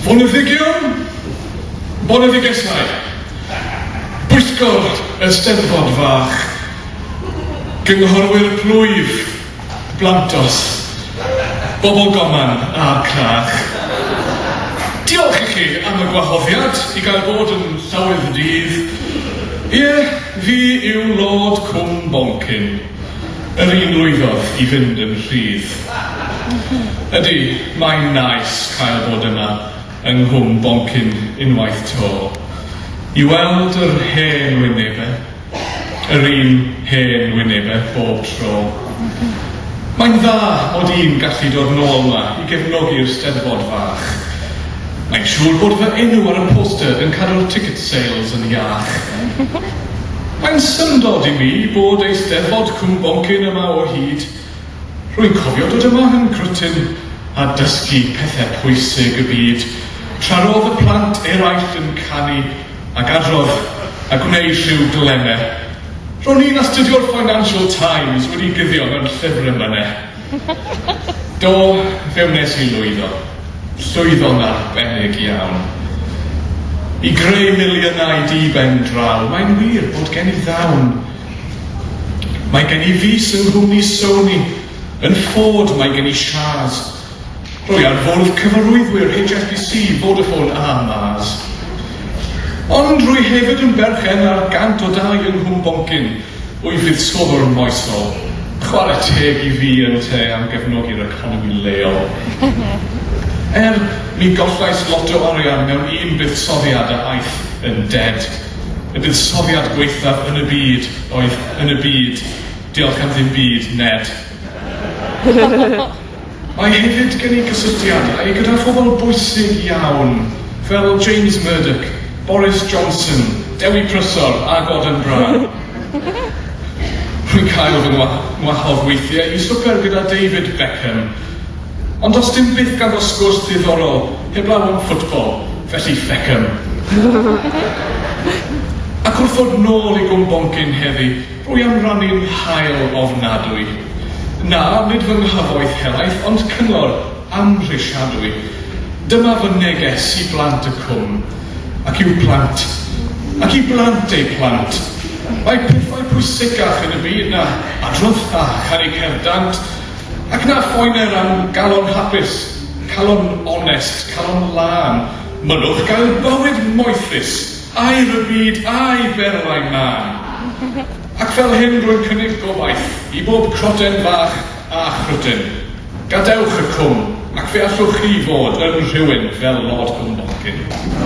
Foneddigion, boneddigesau, bwyllgor y Steddfod fach, gynghorwyr plwyf, blantos, bobl goman a'r crach. Diolch i chi am y gwahoddiad i gael bod yn Llywydd y Dydd. Ie, fi yw Lord Cwm Boncyn, yr un lwyddodd i fynd yn rhydd. Ydy, mae'n nice cael bod yma yng Nghwm Boncyn unwaith 'to, i weld yr hen wynebe, yr un hen wynebe bob tro. Mae'n dda mod i'n gallu dod nôl 'ma i gefnogi'r Steddfod fach. Mae'n siŵr bod fy enw ar y poster yn cadw'r ticket sales yn iach. Mae'n syndod i mi bod Eisteddfod Cwm Boncyn yma o hyd. Rwy'n cofio dod yma yn grwtyn a dysgu pethe pwysig y byd, tra ro'dd y plant eraill yn canu ac adrodd a gwneud rhyw gleme. Ro'n i'n astudio'r Financial Times wedi guddio mewn llyfr emyne. Do, fe wnes i lwyddo. Llwyddo'n arbennig iawn. I greu miliynau di-ben draw, mae'n wir bod gen i ddawn. Mae gen i fis yng nghwmni Sony, yn Ford mae gen i siars. Rwy ar fwrdd cyfarwyddwyr HSBC, Vodafone a Mars. Ond rwy hefyd yn berchen ar 100 o dai yng Nghwm Boncyn, wyf fuddsoddwr moesol. Chwarae teg i fi ynte am gefnogi'r economi leol. Er, mi gollais lot o arian mewn un buddsoddiad a aeth yn dead. Y buddsoddiad gwaethaf yn y byd oedd yn y byd. Diolch am ddim byd, Ned. Mae hefyd gen i gysylltiadau gyda phobl bwysig iawn, fel James Murdoch, Boris Johnson, Dewi Prysor a Gordon Brown. Rwy'n cael fy ngwahodd weithiau i swper gyda David Beckham, Ond does dim byth ganddo sgwrs ddiddorol heblaw am ffwtbol, felly fecum. Ac wrth ddod nôl i Gwm Boncyn heddi, rwy am rannu'n hael ofnadwy. Na, nid fy nghyfoeth helaeth, ond cyngor amhrisiadwy. Dyma fy neges i blant y cwm, ac i'w plant, ac i blant eu plant. Mae pethau pwysicach yn y byd na adrodd a chanu cerdd dant. Ac na phoener am galon hapus, calon onest, calon lân, mynnwch gael bywyd moethus, aur y byd a'i berlau mân. Ac fel hyn rwy'n cynnig gobaith i bob croten fach a chrwtyn. Gadewch y cwm, ac fe allwch chi fod yn rhywun fel Lord Cwm Boncyn.